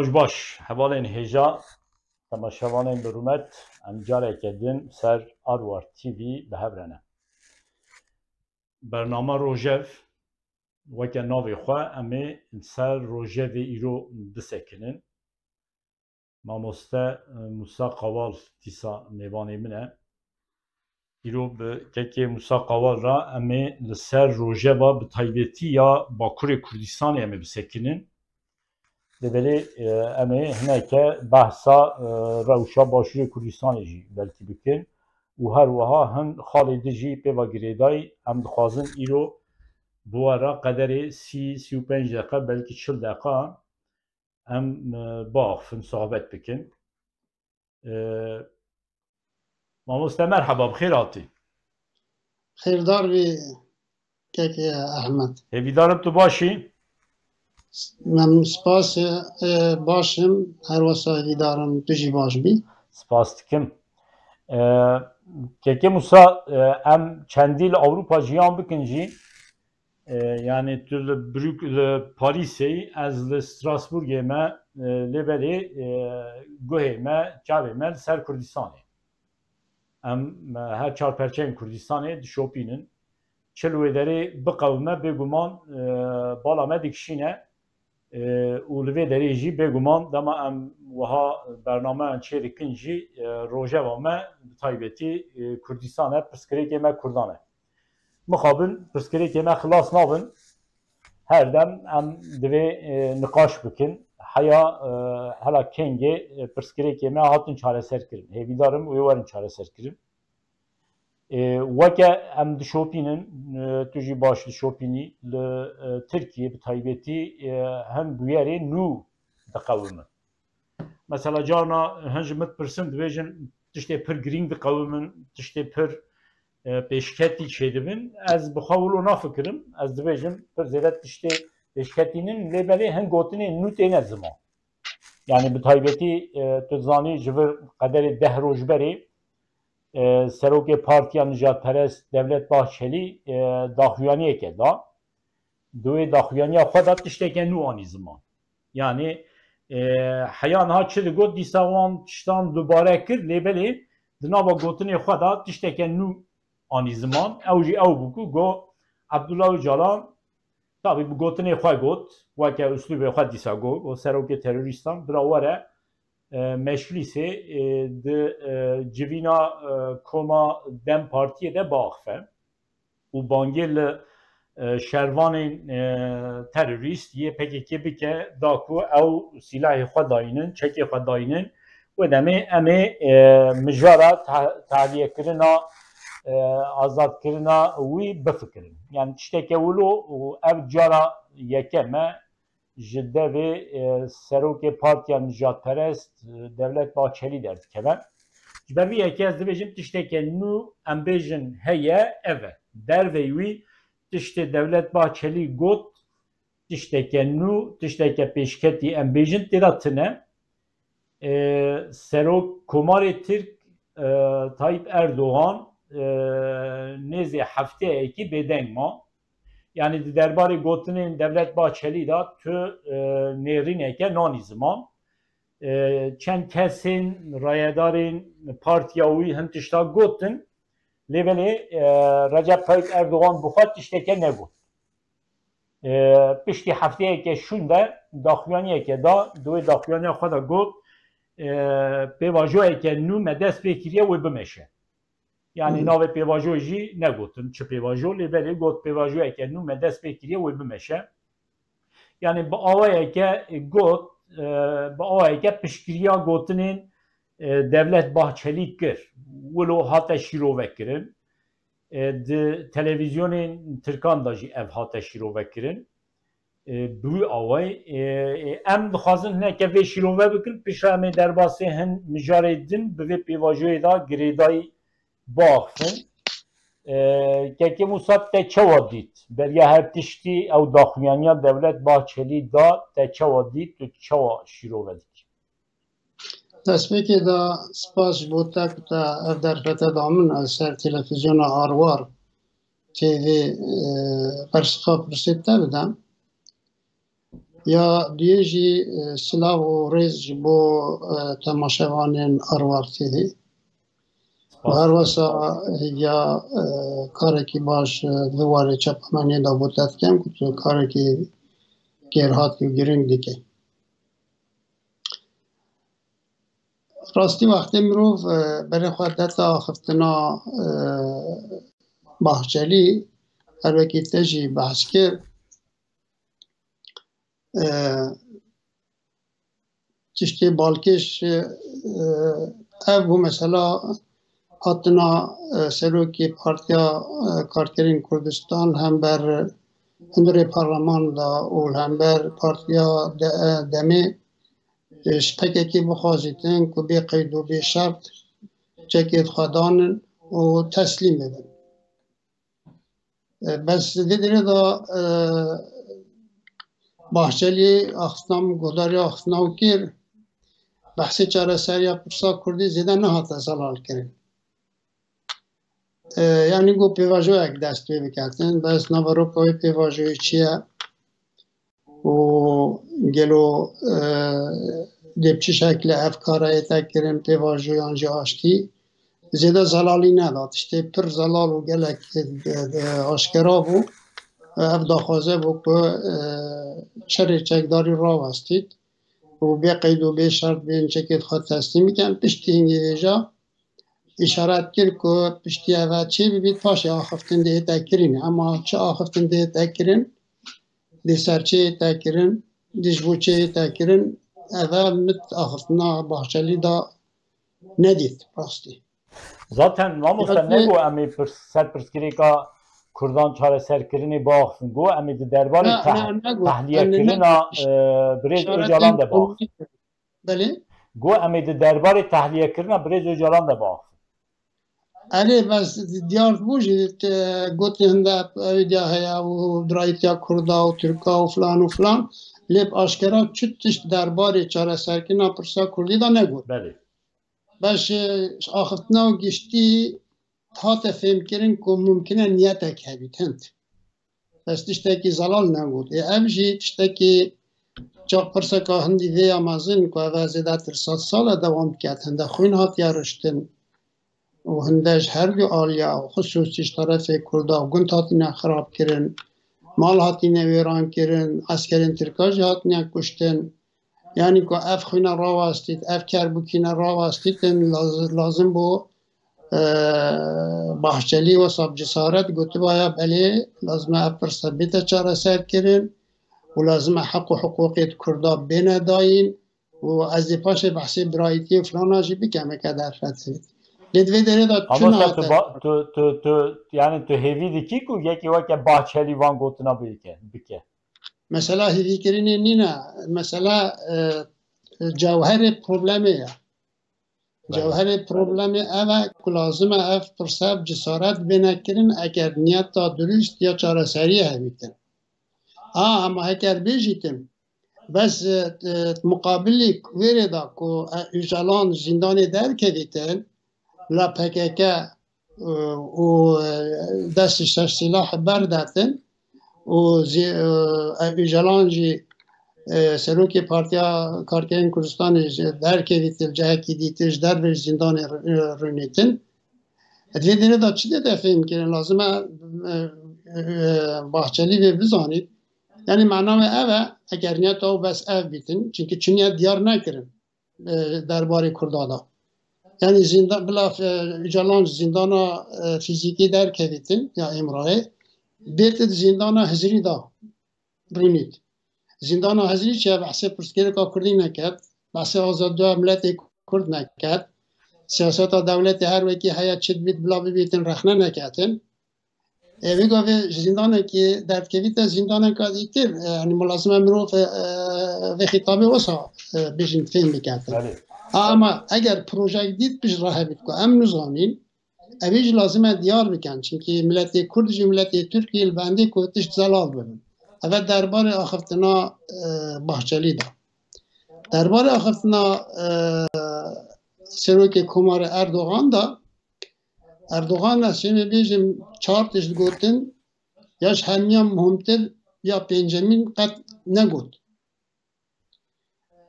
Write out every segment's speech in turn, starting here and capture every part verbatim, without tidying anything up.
Roj baş, hevalên hêja, temaşevanên bi rûmet, em careke din ser Arwar T V bi hev re ne. Bernama Rojev, weke navê xwe, em ê ser Rojevê îro bisekinin. Mamoste, e, Musa Qawal dîsa mêvanê min e. Îro bi kekê Musa Qawal re em ê li ser rojeva bi taybetî ya Bakurê Kurdistanê em ê bisekinin. Lê belê, e, em ê hineke behsa, e, rewşa Başûrê Kurdistanê jî belkî bikin û her wiha hin xalê din jî pê ve girêdayî. Em dixwazin îro bi we re qederê sî, sî û pênc deqe, belkî çil deqa em, e, biaxifin, sohbet bikin. E, Mamoste, merheba, bi xêr hatî. Xêrdar bî kekê Ehmed. Hêvîdarim tu baş î. Memnun, spas, e, e, baş im. Her wesa hêvîdarim tu jî baş bî. Spas dikim. E, kekê Musa, e, em çendî li Ewropa jiyan bikin jî, e, yani tu li Brük-, li Parîsê, ez li Strasbourgê me, e, lê belê, e, guhê me, çavê me li ser Kurdistanê. Em, e, her çar perçeyên Kurdistanê dişopînin. Çi li wê derê biqewime, bêguman, e, bala me dikişîne, e, û li vê derê jî bêguman dema em wiha bernameyan çê dikin jî, e, rojeva me bi taybetî, e, Kurdistan e, pirsgirêkê me Kurdan e. Mixabin pirsgirêkê me xilas nabin. Her dem em divê, e, niqaş bikin. Heya, e, hela kengê, e, pirsgirêkê me hatin çareser kirin. Hêvîdar im wê werin çareser kirin. E, weke em dişopînin, e, tu jî baş dişopînî, li, e, Tirkiyê bi taybetî, e, hin bûyerê nû diqewimin. Mesela carna hin ji min dipirsin, dibêjin tiştê pir girîng diqewimin, tiştê pir, e, pêşketî çêdibin. Ez bi xwe wilo nafikirim. Ez dibêjim pir zêde tiştê pêşketî nin, lê belê hin gotinên nû têne ziman. Yani bi taybetî, e, tu zanî ji vir qederê deh roj berê, e, serokê Partiya Nijadperest Devlet Bahçelî, e, daxuyaniyeke da. Di wê daxuyaniya xwe de tişteke nû anî ziman. Yani, e, heya niha çi digot, dîsa wan tiştan dubare kir, lê belê di nava gotinê xwe de tişteke nû anî ziman. Ew jî ew bû ku got, Abdullah Ocalan, tabî bi gotinê xwe got, weke uslûbê xwe dîsa got, got, serokê terorîstan, bira were, e, Meclîsê, e, di, e, civîna, e, koma DEM Partiyê de biaxife û bangê li, e, şervanên, e, terorîst yê P K K bike, da ku ew sîlahê xwe dayînin, çekê xwe dayînin. Wê demê em ê, e, mijara ta-, tahliyekirina, e, azadkirina wî bifikirin. Yani tişteke wilo û ev cara yekem e ji devê, e, serokê Partiya Nijadperest, e, Devlet Bahçelî derdikeve. Ji ber vî yekê ez dibêjim tişteke nû em bêjin heye, ev e. Derveyî wî tiştê Devlet Bahçelî got, tişteke nû, tişteke pêşketî em bêjin tê de tune. E, Serok Komarê Tirk, e, Tayyip Erdogan, e, nêzê hefteyekî bêdeng ma. Yani di derbarê gotinên Devlet Bahçelî de tu, e, nêrîneke nanî ziman. E, çend kesên rayedarên partiya wî hin tişta gotin, lê belê, e, Recep Tayyip Erdogan bi xwe tişteke negot. E, piştî hefteyeke şûn de daxuyaniyeke da, di wê daxuyaniya xwe de got, e, pêvajoyeke nû me dest pê kiriye, wê bimeşe. Yani navê pêvajoyê jî negotin çi pêvajo, lê belê got pêvajoyeke nû me dest pê kiriye, wê bimeşe. Yani bi awayeke got, e, bi awayeke piştgiriya gotinên, e, Devlet Bahçelî kir. Wilo hate şîrove kirin. E, di televîzyonên Tirkan de jî ev hate şîrove kirin. E, bi wî awayî, e, e, em dixwazin hineke vê şîrove bikin, piştre em ê derbasê hin mijarê din bi vê pêvajoyê de girêdayî biaxifin. E, Kekê Musa, te çawa dît? Beriya her tiştî ew daxuyaniya Devlet Bahçelî da, te çawa dît? Tu çawa şîrove dikî? Destpêkê de spas ji bo te ku te ev derfete da min, ez ser televîzyona Arwar T V, e, bersiva pirsê te bidem. Ya duyê jî, e, silav û rêz ji bo, e, temaşevanên Arwar T V. Û her wesa hêviya, e, karekî baş, e, di warê çapemeniyê de bo te dikem ku tu karekî kêrhatî û girîng dikî. Rastî wextê mirov, e, berê xwe dete axiftina, e, Bahçelî, her wekî te jî behs kir, e, tiştê balkêş, e, ev bû mesela hatina, e, serokê Partiya, e, Karkerên Kurdistan hember hundirê parleman de û hember Partiya de, e, demê, e, ji P K K bixwazîtin ku bê qeyd û bê şert çekê xwe danin û teslîm bibin. E, bes vê derê de, e, Bahçelî axiftina min, guhdariya axiftina wî kir, behsê çareseriya pirsa Kurdî zêde nehate zelal kirin. E, yanî ku pêvajoyek dest pê biketin, bes naveroka wê pêvajoyê çi ye? Û gelo, e, dê bi çi şekle ev kara hête kirin, pêvajoyan ji aştî zêde zelalî neda. Tiştê pir zelal û gelek, e, e, aşkera bû. Ev daxwaze bû ku, e, çerê çekdarî rawestît û bê qeyd û bê şert bên çekê xwe teslîm bikin. Piştî hingê vêja îşaret kir ku piştî eve çê bibît, paşê axiftin dê hête kirin. Ema çi axiftin dê hête kirin, dê ser çê hête kirin, dê ji bo çê hête kirin, eve mit axiftina Bahçelî da nedît rastî. Zaten mamoste, Rastî- negot em ê pirs-, ser pirsgirêka Kurdan çareserkirinê biaxifin. Got em ê di derbarê Ne, teh-, ne, negot. Em ê ne- tehliyekirina, e, birêz Îşaretên Ocalan de biaxifin. Belê. Got em ê di derbarê tehliyekirina birêz Ocalan de biaxifin. Erê, bes diyar bû jî, te gotî hinde ew îdiya heye û birayîtiya Kurda û Tirka û filan û filan. Lê bi aşkera çi tişt derbarê çareserkirina pirsa Kurdî de negot. Belê. Beş, e, axiftina û giştî hate fêmkirin ku mumkin e niyetek hebît hind. Bes tiştekî zelal negot. Ê ev jî tiştekî çax pirseka hindî vê ya mezin ku ev zêdetir sed sal e dewam diket. Hinde xwîn hatiye riştin û hinde ji her du aliya, xusûsî ji terefê Kurda gund hatine xirab kirin, mal hatine wêran kirin, eskerên Tirka jî hatine kuştin. Yanî ku ev xwîne rawestît, ev kerbûkîne rawestîtin, laz-, lazim bû, e, Bahçelî wesa bi cesaret gotibaya, belê, lazim e ev pirse bête çareserkirin û lazim e heq û hiqûqê Kurda bêne dayîn û ez ê paşê behsê birayîtiyê û filana jî bikem, eke derfet. Lê di vê derê de çi Ama sen nehate tu, ba- tu, tu, tu, yani tu hêvî dikî ku yekî weke Bahçelî van gotina bike, bike? Mesela hêvîkirinê nîne. Mesela, e, e, cewherê problemê ye. Belê. Cewherê problemê ev e ku lazim e ev pirse bi cesaret bêne kirin, eger niyeta durust ya çareseriyê hebîtin. A, ama heger bêjîtin, bes, e, e, muqabilî wêrê de ku, e, Ocalan ji zîndanê derkevîtin, la P K K û, e, destî ser sîlah berdatin û zî-, e, Ocalan jî, e, serokê Partiya Karkerên Kurdistanê ji derkevî til cihekî dîtir ji derve ji zîndanê r-, e, rûnîtin. Di vê derê de çi dê te fêm kirin? Lazim e, e, e, Bahçelî vê bizanît. Yani mena me ev e, eger niyeta ew bes ev bîtin, çimkî çi niyet diyar nekirin. e, derbarê Kurda de. Yani zînda-, bila, e, Ocalan ji zîndana, e, fîzîkî derkevîtin ya Êmrayê, bêt di zîndana Hizirî de rûnît. Zîndana Hizirî çi ye? Behsê pirsgirêka Kurdî neket, behsê azadiya miletê Kurd neket. Siyaseta dewletê her wekî heye çi dibît bila bibîtin rexne neketin. E, vê gavê ji zîndanekî derdkevîte zîndaneka dîtir, e, yani lazim e mirov, e, e, vê xîtabê wisa, e, bêjin fêm biketin. Belê. Ama eger projeyek dît pişt re hebît ku em nizanîn, evî jî lazim e diyar bikin. Çimkî miletê Kurd jî miletê Tirkî li bendê ku tişt zelal bibin. Eve derbarê axiftina, e, Bahçelî de. Derbarê axiftina, e, Serokê Komarê Erdogan de, Erdogan, ez şêmê bêjim, çar tişt gotin, ya ji hemiyan muhimtir ya pêncemîn qet negot.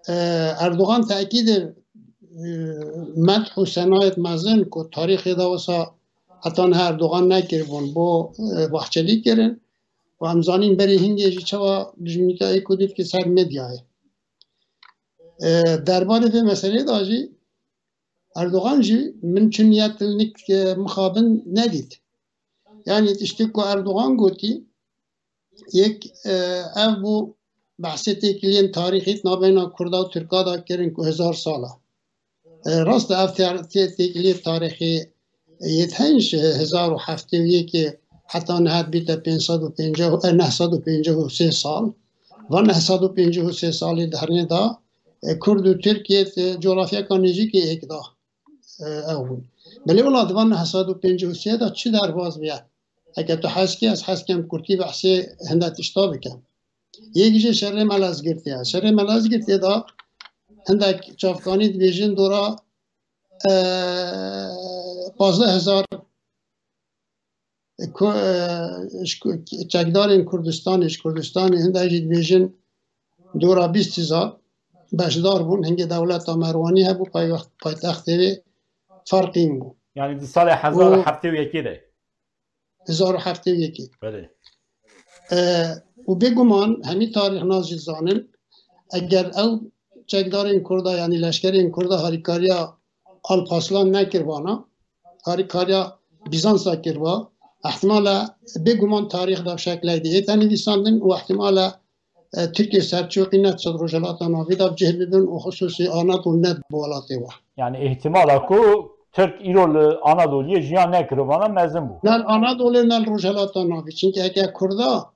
E, Erdogan tekîdê, e, medh û senayêt mezin ku tarîxê de wisa heta niha Erdogan nekiribûn, bo, e, Bahçelî kirin. Û em zanîn berî hingê jî çawa dijminîta ê ku dît ki ser medyayê. E, derbarê vê meselê de jî Erdogan jî min çi niyet li nik, e, mixabin nedît. Yanî tiştê ku Erdogan gotî, yek, e, ev bû behsê têkiliyên tarîxî di navbeyna Kurda û Tirka de kirin ku hezar sal e. E, rast e, ev tê-, tê-, têkiliyê tarîxî yê di hezar û heftê û yekê heta niha bîte pênc sed û pêncî, e, neh sed û pêncî û sê sal. Van neh sed û pêncî û sê salî di hernê de, e, Kurd û Tirk yê, e, coğrafyaka nêzîkê êk de, e, ew bûn. Belê wela di van neh sed û pêncî û sê de çi derbas bûye? Heke tu hez kî, ez hez kem kurtî behsê hinde tişta bikim. Yek jî şerê Melezgirtê ye. Şerê Melezgirtê de hindek çavkanî dibêjin dora, e, pazdeh hezar, e, ku-, e, ji ku-, çekdarên Kurdistanê, ji Kurdistanê hindek jî dibêjin dora bîst hezar beşdar bûn. Hingê dewleta Merwanî hebû, paywext-, paytextê wê Farqîn bû. Yanî di salê hezar û heftê û yekê de. Hezar û heftê û yekê. Belê. E, û bêguman hemî tarîxnas jî zanin, eger ew çekdarên Kurda, yanî leşkerên Kurda harîkariya Alp Aslan nekiribana, harîkariya Bîzansa kiriba, ihtimale bêguman tarîx de şekleydi ête nivîsandin û ihtimale, e, Tirkiyê serçoqî net çi Rojhelata Navî de bi cih bibin û xisûsî Anadol net bi welatê we. Yani ihtimala ku Tirk îro li Anadoliyê jiyan nekiribana mezin bû. Ne li Anadolê ne li Rojhelata Navî. Çimkî heke Kurda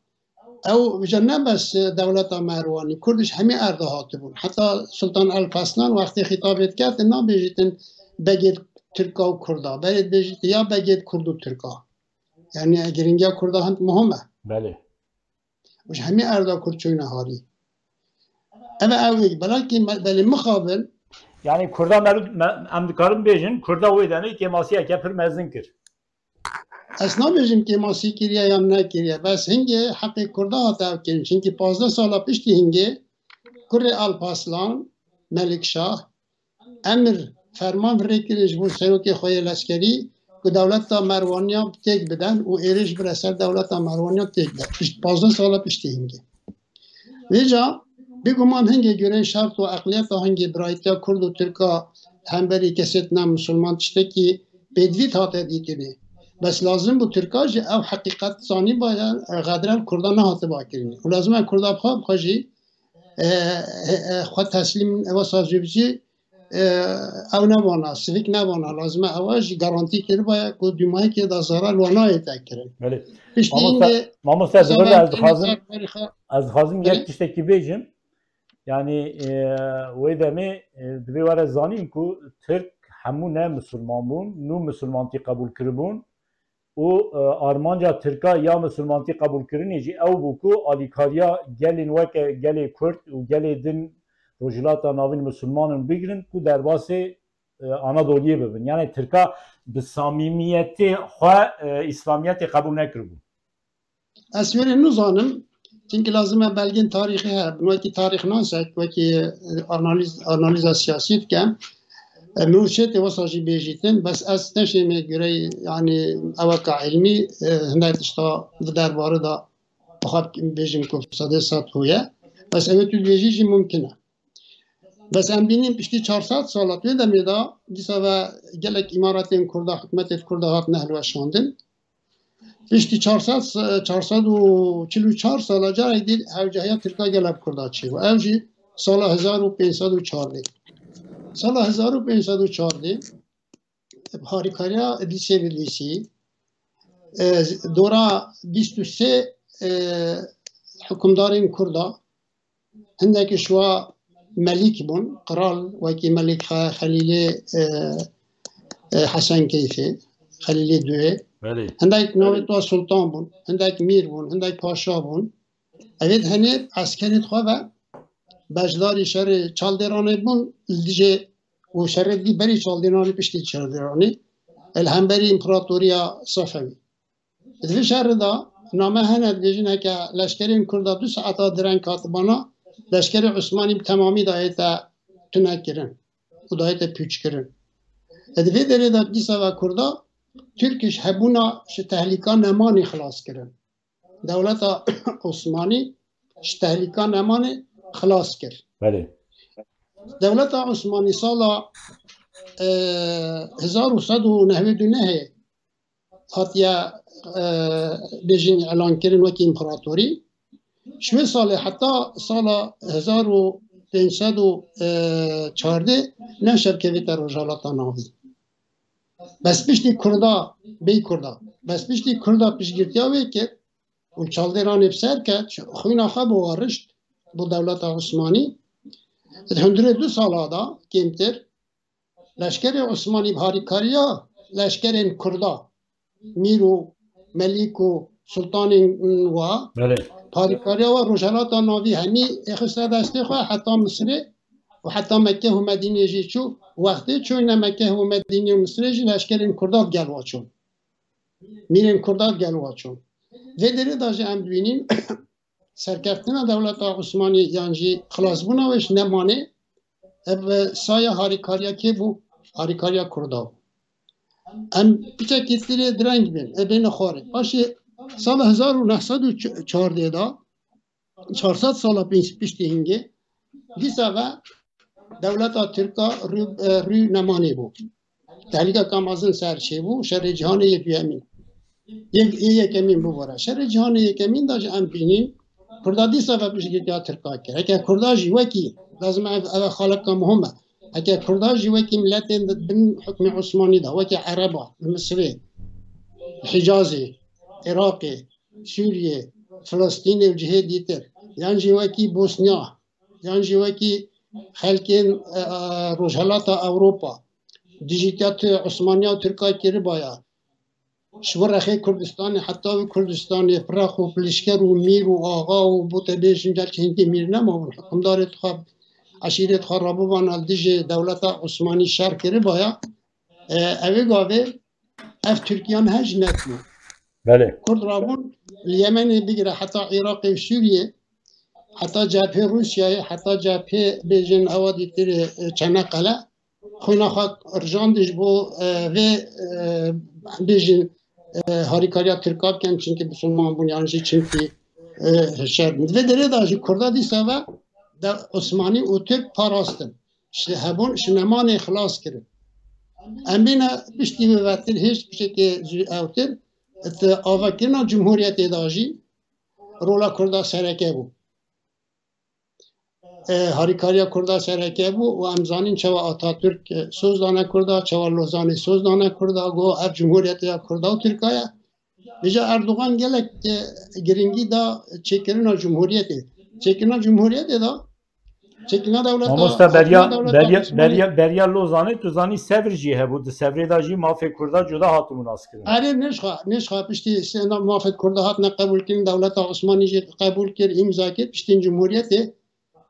ew ji ne bes dewleta Merwanî, Kurd ji hemî erda hatibûn. Heta Sultan Alp Aslan wextê xîtabê dike, tu nabêjîtin begê Tirka û Kurda. Belê dibêjîtin ya begê Kurd û Tirka. Yani giringiya Kurda hind muhim e. Belê. Û ji hemî erda Kurd çûyne harî. Ev e ew ê, belakî me-, belê mixabin. Yani Kurda me-, me-, em dikarin bêjin, Kurda wê demê kêmasiyeke pir mezin kir. Ez nabêjim kêmasî kiriye yan nekiriye. Bes hingê heqê Kurda hate ev kirin. Çimkî pazdeh sala piştî hingê kurê Alp Aslan, Melik Şah, emir, ferman virêkirin ji bo serokê xwe yê leşkerî ku dewleta Merwaniya têk biden û êrîş bire ser dewleta Merwaniya têk bide. Pişt pazdeh sala piştî hingê. Vêca bêguman hingê gureyê şert û eqliyeta hingê birayîtiya Kurd û Tirka hemberî kesêt ne misilman tiştekî pêdivît hate dîtinê. Bes lazim bû Tirka jî ev heqîqet zanîbaye, e, xedre li Kurda nehatiba kirinê. Û lazim e Kurda bi xwe, bi xwe jî, e, e, e, xwe teslîm ewa sazûbjî, e, ew nebana, sivik nebana. Lazim e ewa jî garantî kiribaye ku dûmahekê de zarar wa nayête kirin. Belê. Piştî Mamoste, hingê mamoste, dibir ez dixwazim, ez dixwazim yek tiştekî bêjim. Yani, e, wê demê, e, divê were zanîn ku Tirk hemû ne misilman bûn, nû misilmantî qebûl kiribûn û, e, armanca Tirka ya misilmantî qebûlkirinê jî ew bû ku alîkariya gelên weke gelê Kurd û gelê din Rojhilata Navîn misilmanin bigrin ku derbasê, e, Anadoliyê bibin. Yani Tirka bi samîmiyetê xwe, e, Îslamiyetê qebûl nekiribûn. Ez wê nizanim, çimkî lazim e belgên tarîxî hebin. Wekî tarîxnasek, wekî, e, analîz, analîza siyasî dikem. E, min wê şêtê wisa jî bêjîtin, bes ez neşême gureyê, yanî eweka ilmî, e, hindek tişta di derbarê de xwe bêjim ku sedê sed hûye. Bes ew ê tu dibêjî jî mumkin e. Bes em bînin piştî çar sed sala tu yê demê de dîsa ve gelek îmaretên Kurda, hikûmetên Kurda hatine hilweşandin. Piştî çar sed, çar sed û çil û çar sala carek dî hewcehiya Tirka gel bi Kurda çêbû. Ew jî sala hezar û pênc sed û çardeh. Sala hezar û pênc sed û çardeh, bi harîkariya Îdrîsê Bedlîsî, e, dora bîst û sê, e, hikûmdarên Kurda, hindek ji wa melîk bûn, qral, wekî Melîk Xe-, Xelîlê, e, e, Hesen Keyfê, Xelîlê Duyê. Belê. Hindek navê wa sultan bûn, hindek mîr bûn, hindek paşa bûn. Ev ê di henê eskerê xwe ve beşdarî şerê Çaldêranê bûn, li dijê û şerê dî berî Çaldêranê, piştî Çaldêranê, li hemberî împeratoriya Sefewî. Di vê şerê de name hene dibêjin heke leşkerên Kurda du saeta direng hatibana, Leşkerê Osmanî bi temamî dayête tune kirin û dayête pûç kirin. E, di vê derê de dîsa ve Kurda, Tirk ji hebûna, ji tehlîka nemanê xilas kirin. Dewleta Osmanî ji tehlîka nemanê xilas kir. Belê. Dewleta Osmanî sala, e, hezar û sed û newêd û nehê hatiye, e, bêjin, îlan kirin wekî împaratorî. Ji wê salê heta sala hezar û pênc sed û çardeh ne şer kevite Rojhalata Navî. Bes piştî Kurda, bêyî Kurda, bes piştî Kurda piştgirtiya wê kir û çaldêranê bi ser ket, xwîna xwe bi warişt bo dewleta Osmanî. Di hundirê du sala de kêmtir, leşkerê Osmanî bi harîkariya leşkerên Kurda, mîr û melîk û sultanên wa, Belê. bi harîkariya wa Rojhelata Navî hemî êxiste destê xwe heta Misirê û heta Mekke û Medînê jî çû. Wextê çûyne Mekke û Medînê û Misirê jî leşkerên Kurda digel wa çûn. Mîrên Kurda digel wa çûn. Vê derê de jî em dibînin serkeftina dewleta Osmanî yan jî xilasbûna wê ji nemanê, ev saya harîkariya kê bû? Harîkariya Kurda bû. Em piçekî tirê direng bin, e bêne xwarê. Paşê sala hezar û neh sed û çardeh de, çar sed sala piştî hingê, dîsa ve dewleta Tirka rû, e, rû nemanê bû. Tehlîkeka mezin ser çêbû, şerê cîhanê yê duyemîn. Yê, yê yekemîn bibore. Şerê cîhanê yekemîn de jî em bînîn, Kurda dîsa ve piştgirtiya Tirka kir. Heke Kurda jî wekî, lazim ev, ev xaleka muhim e. Heke Kurda jî wekî miletên di bin hukmê Osmanî de, wekî Ereba, li Misirê, Hicazê, Iraqê, Sûriyê, Filistînê û cihê dîtir, yan jî wekî Bosnya, yan jî wekî xelkên, e, e, Rojhelata Ewropa, dijîtiya tu Osmaniya û Tirka kiribaya, ji bo rexê Kurdistanê, heta wê Kurdistanê bi rex û bi lişker û mîr û axa û bo te bêjin, belkî hingê mîr nemabûn, hukimdarê xwe, eşîrê xwe rabûbana li dijê dewleta Osmanî şer kiribaya, e, ew ê gavê ev Tirkiyan he jî netibû. Belê. Kurd rabûn li Yemenê bigire heta Iraqê û Sûriyê, heta cephê Rûsyayê, heta cephê bêjin ewa dîtirê, e, Çeneqele. Xwîna xwe rijandî ji bo, e, vê, e, bêjin, e, harîkariya Tirka bikin, çimkî bisilman bûn yan jî çimkî, e, şer bûn. Di vê derê de jî Kurda dîsa ve de Osmanî û Tirk parastin. Ji hebûn, ji nemanê xilas kirin. Em bêne piştî wê vetir hêj tiştekê zû ewtir, di avakirina cumhuriyetê de jî rola Kurda sereke bû. E, harîkariya Kurda sereke bû û em zanîn çawa Atatürk, e, soz dane Kurda, çawa Lozanê soz dane Kurda, got ev cumhuriyetê ya Kurda û Tirka ye. Vêca Erdogan gelek, e, giringî da çêkirina cumhuriyetê. Çêkirina cumhuriyetê da, çêkirina dewleta, Mamosta, beriya, dewleta beriya, Osmanî. beriya, beriya Lozanê tu zanî sevr jî hebû. Di sevrê de jî mafê Kurda cuda hatibû naskirin. Erê, nêşxa, nêşxa piştî sêna mafê Kurda hatine qebûlkirin, dewleta Osmanî jî qebûl kir, îmza kir, piştî cumhuriyetê,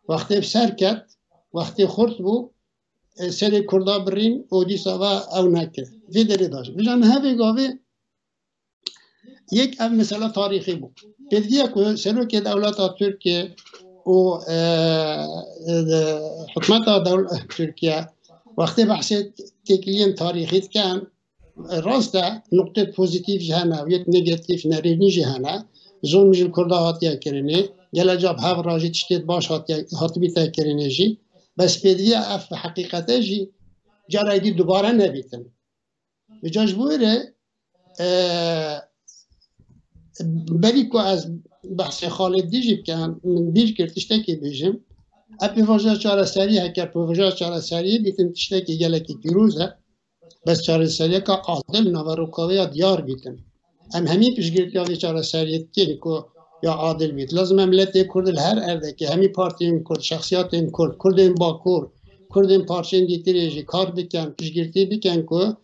wextê bi ser ket, wextê xurt bû, e, serê Kurda birîn û dîsa va ew nekir. Vê derê de jî. Vêca niha vê gavê yek ev mesela tarîxî bû. Pêdiviya ku serokê dewleta Tirkiye û, e, e, hikûmeta dewl-, Tirkiye wextê behsê têkiliyên tarîxî dikin, rast e, nuqtê pozîtîf jî hene, yek negatîf, nerênî jî hene. Zulm ji Kurda hatiye kirinê, gelek ca bi hev re jî tiştê baş hatiye, hatibîte kirinê jî. Bes pêdiviya ev heqîqete jî carek dî dubare nebîtin. Vêca ji bo wê re, e, berî ku ez behsê Xalidî jî bikim, min bîr kir tiştekî bêjim. Ev pêvajoya çareseriyê, heke pêvajoya çareseriyê bîtin tiştekî gelekî pîroz e. Bes çareseriyeka adil, naveroka wê ya diyar bîtin. Em hemî piştgirtiya vê çareseriyê dikin ku ya adil bît. Lazim e miletê Kurd li her erdekê, hemî partiyên Kurd, şexsiyatên Kurd, Kurdên Bakur, Kurdên parçeyên dîtirê jî kar bikin, piştgirtî bikin ku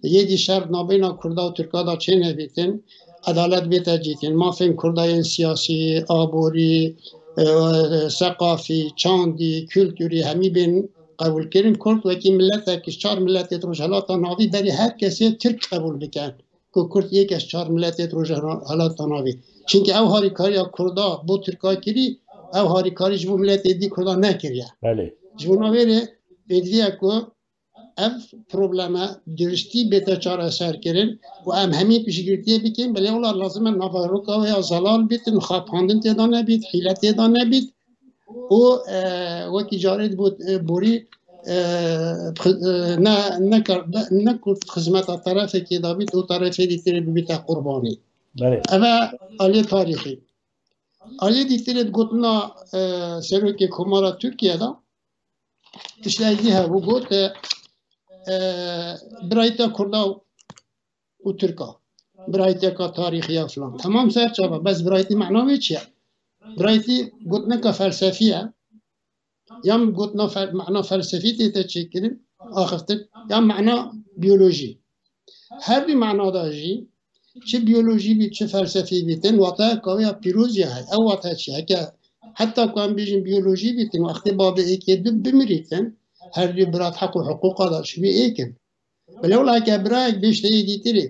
yê dî şer nabeyna Kurda û Tirka da çênebîtin, edalet bête cîtin, mafên Kurda yên siyasî, aborî, e, seqafî, çandî, kulturî hemî bên qebûlkirin. Kurd wekî miletek ji çar miletê di Rojhelata Navî berî her kesê Tirk qebûl bikin. Ku Kurd yek ji çar miletê di Rojhelata Navî. Çimkî ew harîkariya Kurda bo Tirka kirî, Ew harîkarî ji bo miletê dî Kurdan nekiriye. Belê. Ji bo navêrê pêdiviye ku ev probleme duristî bête çareserkirin û em hemî piştgirtiyê bikin, belê wela lazim e naveroka wê ya zelal bîtin, xapandin têda nebît, hîle têda nebît û, e, wekî carê digot, e, borî, e, xi-, e, ne, ne kar-, ne ku xizmeta terefekê de bît û terefê dîtirê bibîte qurbanî. Belê. Ev e aliyê tarîxî. Aliyê dîtirê gotina, e, serokê Komara Tirkiye de tiştek dî hebû, got, e, e, birayîta Kurda û Tirka. Birayîteka tarîxî ya filan. Tamam, ser çava, bes birayîtî mena wê çi ye? Birayîtî gotineka felsefî ye. Ya gotina fel-, mena felsefî tête çêkirin, axiftin, ya mena biyolojî. Her du mena de jî, çi biyolojî bît, çi felsefî bîtin, wateyeka wê ya pîroz ya heye. Ew wate çi? Heke, heta ku em bêjin biyolojî bîtin, wextê babê êkê du bimirîtin, her du birat heq û hiqûqa de şibî êk in. Belê wela heke birayek bê ji teyê dîtirê,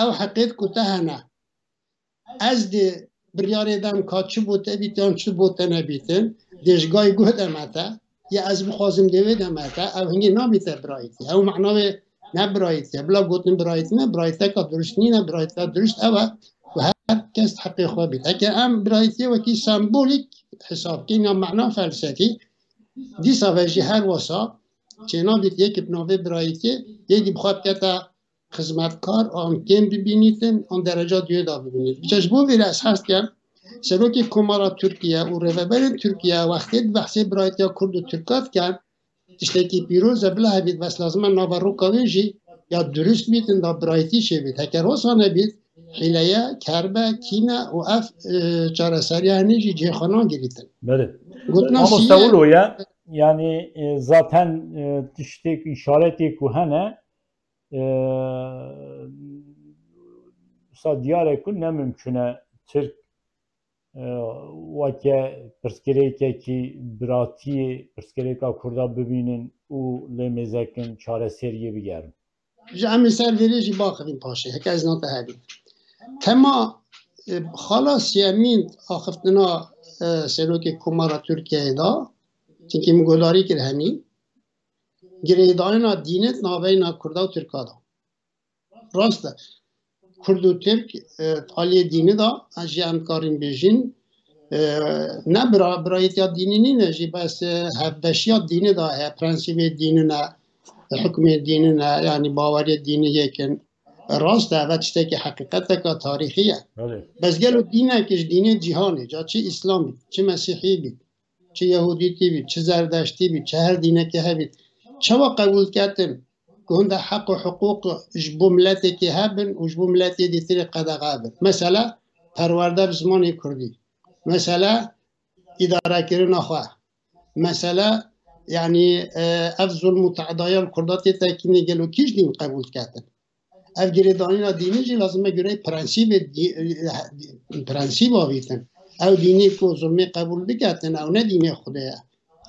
ew heqê ku te hene, ez dê biryarê dem ka çi bo te bît yan çi bo te nebîtin, dê ji gayî guh de me te, ya ez bixwazim dê wê de me te, ew hingê nabîte birayîtî. Ew mena wê ne birayîtî ye. Bila gotin birayîtî ne, birayîteka durist nîne, birayîteka durist ew e ku her kes heqê xwe bît. Eke em birayîtiyê wekî sembolîk hesab bikin ya mena felsefî, dîsa ve jî her wesa çênabît yekî bi navê birayîtiyê, yekî bi xwe bikete xizmetkar an kêm bibînîtin, an dereca duyê de bibînît. Biçe ji bo vê re ez hez dikem, serokê Komara Tirkiye û rêveberên Tirkiye wextê di behsê birayîtiya Kurd û Tirka dikin, tiştekî pîroz e, bila hebît, bes lazim e naveroka wê jî ya durist bîtin, da birayîtî çêbît. Heke rosa nebît, hîle ye, kerb e, kîn e û ev, e, çareseriya henê jî cihê xwe nagirîtin. Belê. Gotina Mamoste siyê Ulo ye, yani, e, zaten, e, tiştek, îşaretê ku hene, e, wisa diyar e ku ne mimkun e Tirk, e, weke pirsgirêkekî biratiyê pirsgirêka Kurda bibînin û lê mêzekin çareseriyê bigerin. Ji em ê ser vêrê jî baxivîn paşê, heke ez nate hebî. Tema, e, xala siyemîn axiftina, e, serokê Komara Tirkiyeyê de, çimkî min guhdarî kir hemî, girêdayîna dînê di navbeyna Kurda û Tirka de. Rast e. Kurd û Tirk, e, aliyê dînî de, ez jî em dikarin bêjin, e, ne bira-, birayîtiya dînî nîne jî, bes, e, hevbeşiya dînî de heye, prensîbê dînî ne, hukmê dînî ne, yanî baweriyê dînî yek in. Rast e, ev tiştekî heqîqeteka tarîxî ye. Belê. Bes gelo dînek ji dînê cîhanê, ca çi Îslam bît, çi Mesîhî bît, çi Yehûdîtî bît, çi Zerdeştî bît, çi her dînekê hebît, çawa qebûl ketin ku hinde heq û hiqûq ji bo miletekê hebin û ji bo miletê dîtirê qedexe bin? Mesele perwerde bi zimanê kurdî. Mesele îdarekirina xwe. Mesele, yanî, e, ev zulm û te'daya li Kurda tê tekînê gelo kî ji dîn qebûl diketin? Ev girêdanîna dînî jî lazim e gureyê prensîbê dî-, prensîb avîtin. Ew dînî ku zulmê qebûl biketin, ew ne dînê Xwedê ye.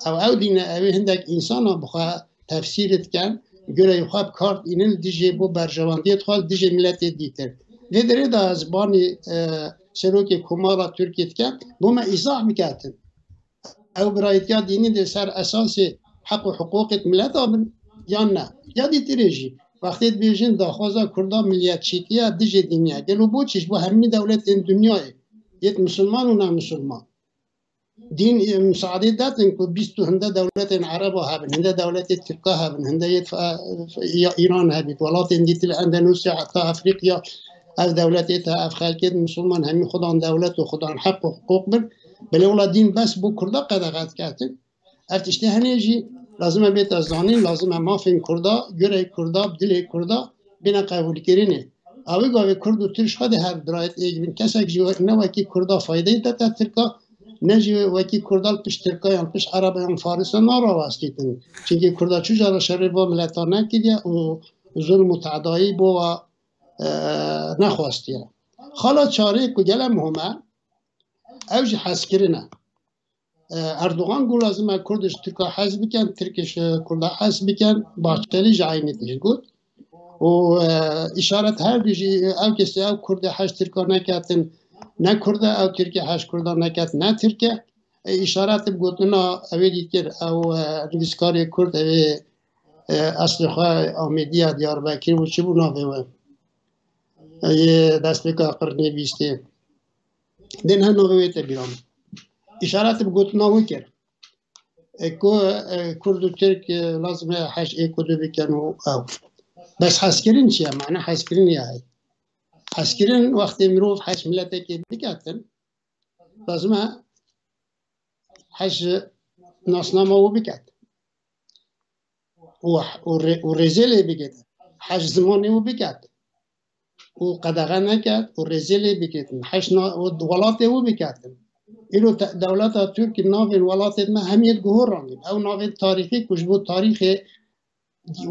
Ew, ew dîn e, ew ê hindek însanan bi xwe tefsîr dikin, gureyê xwe bi kar dînin li dijê bo berjewendiyê xwe, li dijê miletê dîtir. Vê derê de ez banî, e, serokê Komara Tirkiyê dikim, bo me îzah biketin. Ew birayîtiya dînî dê ser esasê heq û hiqûqê mileta bin yan ne? Ya dîtirê jî, wextê dibêjin daxwaza Kurda miliyetçîtî ye, dijê dînî ye. Gelo bo çi? Ji bo hemî dewletên dinyayê, yêt misilman û ne misilman. Dîn, e, misadê detin ku bîst û hinde dewletên Ereba hebin, hinde dewletê Tirka hebin, hinde yêt, e, ya Îran hebît, welatên dîtir li Endonesya, heta Efrîqya, ev dewletê te, ev xelkê misilman hemî xudan dewlet û xudan heq û hiqûq bin. Belê wela dîn bes bo Kurda qedexe diketin. Ev tiştê henê jî lazim e bête zanîn, lazim e mafên Kurda, gureyê Kurda, dilê Kurda bêne qebûlkirinê. Ew ê gavê Kurd û Tirk ji xwe dê her birayet êk bin. Kesek jî we-, ne wekî Kurda faydeyê dete Tirka, ne jî wekî Kurda li pişt Tirka yan pişt Ereba yan Farisa narawestîtin. Çimkî Kurda çû cara şerê bo mileta nekiriye û zulm û te'dayî bo wa, e, nexwestiye. Xala çarê ku gele muhim e, ew jî hezkirin e. E, Erdogan got lazim e Kurd ji Tirka hez bikin, Tirk ji Kurda hez bikin, Bahçelî jî eynî tişt got. Û, e, îşaret her du jî, ew kesê ew Kurdê hez Tirka neketin, ne Kurd e, ew Tirkê hez Kurda neket, ne Tirk e. E, îşaret bi gotina ewê dîtir, ew, e, nivîskarê Kurd, ewê, e, eslê xwe Amêdiya Diyarbekir û çi bû navê we? E, yê destpêka qirnê bîstê. Dê niha navê wê te bîra min. Îşaret bi gotina wê kir. E, ku, e, Kurd û Tirk, e, lazim e hej ê ku du bikin û ew. Bes hezkirin çi ye? Mane hezkirin ya heye. Hezkirin wextê mirov hej miletekê biketin, lazim e hej nasnama wî biket. Û, û rê-, û rêzê lê biket. Hej zimanê wî biket. Û qedexe neket û rêzê lê biketin. Hej na-, û welatê wî biketin. Îro te-, dewleta Tirk navên welatê me hemiyê diguhorandin. Ew navên tarîxî ku ji bo tarîxê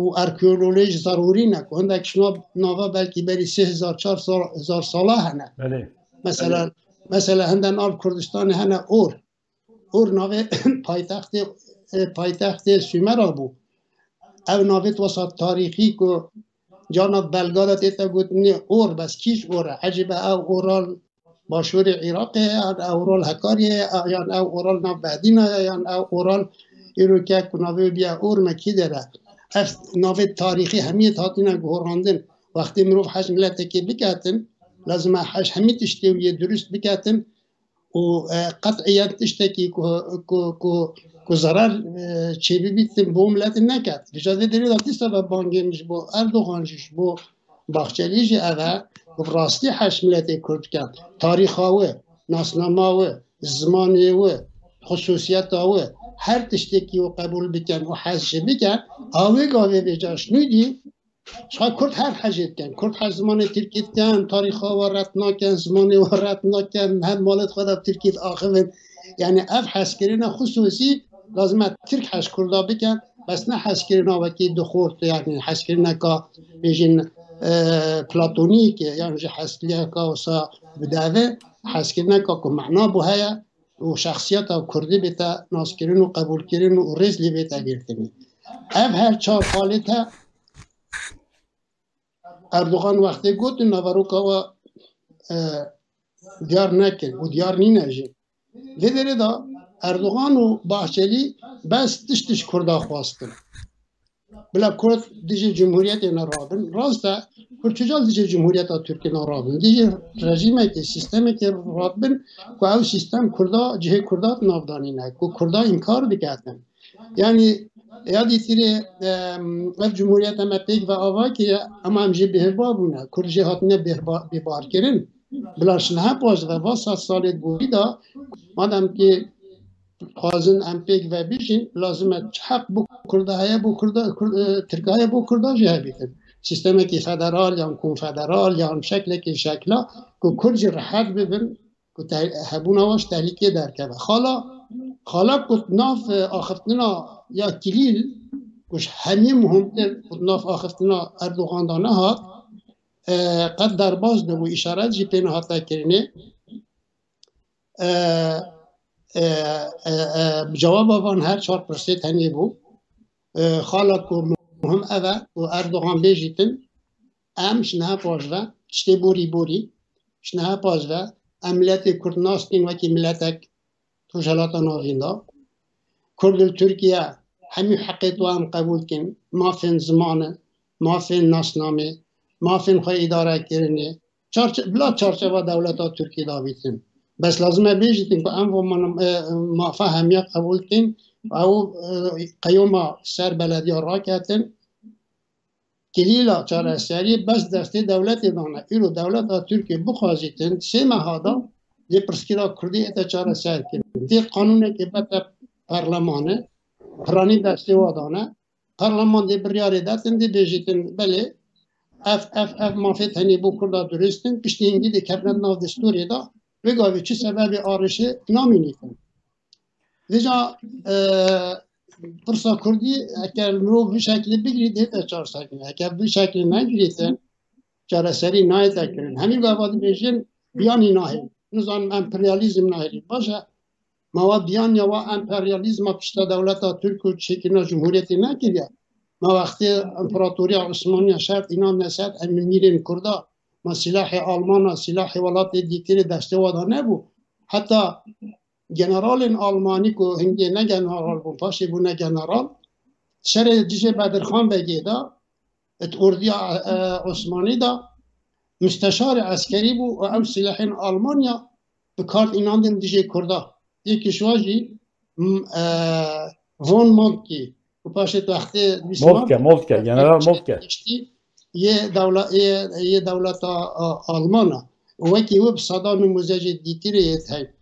û arkeolojî zerûrî ne ku hindek ji nav-, nava belkî berî sê hezar çar sal, hezar sala hene. Belê. Mesela, mesela hinde nav Kurdistanê hene Or. Or navê paytextê, e, paytextê Sumera bû. Ev navê wesa tarîxî ku cana belga de tête gotinê Or, bes kî ji Or e? Ecêbe ew Oral Başûrê Iraqê ye, yan ew Oral Hekariyê ye, yan ew Oral nav Behdîna ye, yan ew Oral îro ke ku navê wê bîye Or me kî dere? Ev navê tarîxî hemiyê hatine guhorandin. Wextê mirov hej miletekê biketin, lazim e hej hemî tiştê wî yê durust biketin û, e, qet'iyen tiştekî ku, ku, ku, ku zerar, e, çêbibîtin bo miletê neket. Vêca vê derê de dîsa ve bangê min ji bo Erdogan jî, ji bo Bahçelî jî ev e, ku bi rastî hej miletê Kurd bikin. Tarîxa wî, nasnama wî, zimanê wî, xusûsiyeta wî, her tiştekî wî qebûl bikin û hej jî bikin, a wê gavê vêca ji nû dî, ji xwe Kurd her hejê dikin. Kurd hej zimanê Tirkî dikin, tarîxa we red nakin, zimanê we red nakin, her malê xwe de Tirkî diaxivin. Yani ev hezkirina xusûsî lazim e Tirk hej Kurda bikin, bes ne hezkirina wekî dixort, yani hezkirineka bêjin, e, platonîk, yan jî hezkiriyeka wisa bi dev e, hezkirineka ku mena bo heye û şexsiyeta Kurdî bête naskirin û qebûlkirin û rêz lê bête girtinê. Ev her çar xalê te Erdogan wextê gotin naveroka we, e, diyar nekir û diyar nîne jî. Vê derê de Erdogan û Bahçelî bes tişt ji Kurda xwestin. Bila Kurd dijî cumhuriyetê ne rabin. Rast e, Kurd çica dijî cumhuriyeta Tirkiyê ne rabin? Dijî rejîmekê, sîstemekê rabin ku ew sîstem Kurda, cihê Kurda di nav de nîne, ku Kurda înkar diketin. Yani, ya dîtirê, em, ev cumhuriyeta me pêk ve ava kiriye, ama em jê bêhva bûne. Kurd jê hatine bêhva-, bêbar kirin. Bila ji niha paş ve va sed salê borî de, madem ki dixwazin em pêk ve bijîn, lazim e çi heq bo Kurda heye, bo Kurda, Kur-, e, Tirka heye, bo Kurda jî hebîtin. Sîstemekî federal yan konfederal yan şeklekî şekla ku Kurd jî rehet bibin, ku te-, hebûna wan ji tehlîkê derkeve. Xala, xala ku nav, e, axiftina ya kilîl, ku ji hemî muhimtir ku nav axiftina Erdogan de nehat, e, qet derbas nebû, îşaret jî pê nehate kirinê. E, e, e, e, cewaba van her çar pirsê tenê bû. E, xala ku muhim ev e ku Erdogan bêjîtin, em ji niha paş ve tiştê borî borî, ji niha paş ve em miletê Kurd naskin wekî miletek Rojhelata Navîn de. Kurd li Tirkiye hemî heqê to em qebûl dikin, mafên zimanê, mafên nasnamê, mafên xwe îdare kirinê, çarçe-, bila çarçeva dewleta Tirkî davîtin. Bes lazim e bêjîtin ku em vo man-, e, mafa hemiya qebûl dikin, ew, e, qeyoma ser belediya raketin, kilîla çareseriyê bes destê dewletê dane. Îro dewleta Tirkiyê bixwazîtin, sê meha de dê pirsgirêka Kurdî ête çareser kirin. Dê qanûnekê bete perlemanê, piranî destê wa dane. Perleman dê biryarê detin, dê bêjîtin, belê, ev, ev, ev mafê tenê bo Kurda durist in, piştî hingî dê kevne nav destûrê de, vê gavê çi sebebê arişê namînîtin. Vêca, e, pirsa Kurdî, eger mirov bi şeklî bigirî, dê te çareser kirin. Eger bi şeklî negirîtin, çareserî nayête kirin. Hemî gava dibêjin, biyanî nahêlin. Nizanim emperyalîzm nahêlin. Baş e, ma wa biyaniya wa emperyalîzma pişta dewleta Tirk û çêkirina cumhuriyetê nekiriye. Ma wextê împeratoriya Osmaniya şert înan neset em mîrên Kurda. Ma silahê Almana, silahê welatê dîtirê destê wa de nebû. Heta generalên Almanî ku hingê ne general bûn, paşê bûne general, şerê dijê Bedirxan Begê de, di ordiya, e, Osmanî de musteşarê eskerî bû û ew silehên Almanya bi kar înandin dijê Kurda. Yekî ji wan jî, m, e, Von Moltke û paşê wextê Bismarck Moltke, Moltke, General Moltke. Giştî yê dewle-, yê, yê dewleta, a, Alman e. Û wekî wê bi sedan nimûzecê dîtirê yê heye.